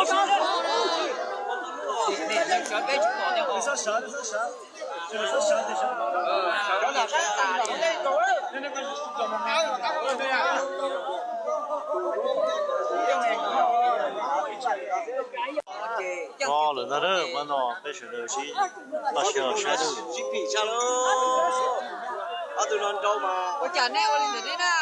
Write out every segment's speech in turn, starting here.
Los lawm ntag, mas no peb sawv daws sib toj siab los saib. Ob tug no nrau mas ua cas nej ua li ntawd ne na?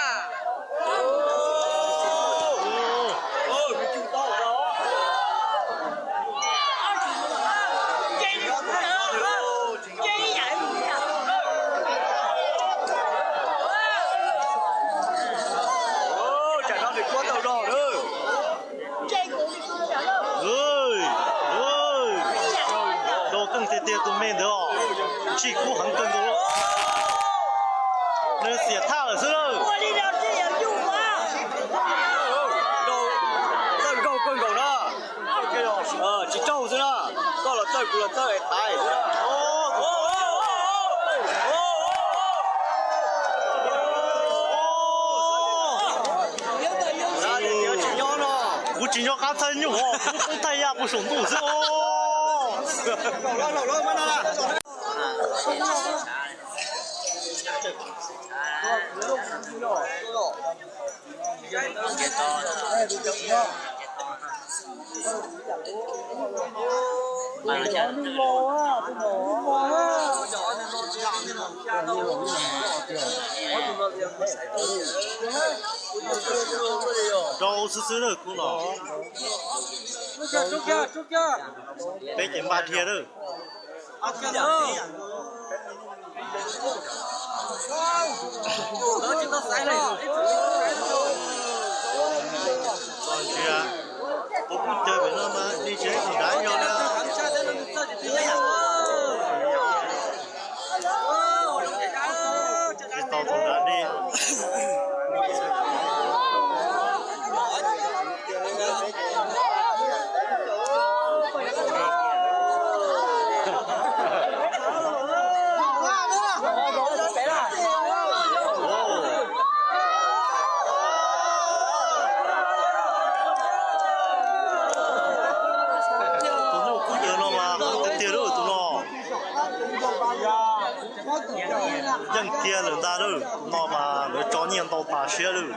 Nrau keej tiag tiag tus me ntawd os. Tsis kub heev kawg nkaus. Nws xiam thaj lawm xwb lawm. Txawj nkauj kawg nkaus na. Tsis tsaug xwb na. Koj los txawj, kuv los txawj es thaiv xwb na. Kuv tsis nco qab txhawj nyuj, kuv poob thaij yaj kuv saum ntuj xwb os. Rau xwb xwb lawm kuv los. Peb ces npaj dhia lawm. Txog ntsia, kuv kuj caw pem no mas di tsev tus nrad yog li. Tsis tau tus nrad di. Tus nyuj kub ntawd no mas qhov tiag tiag lawm tus no. Yeej tiag lawm ntag lawm, tus no mas lawv tso nyiaj ntau tas siab lawm.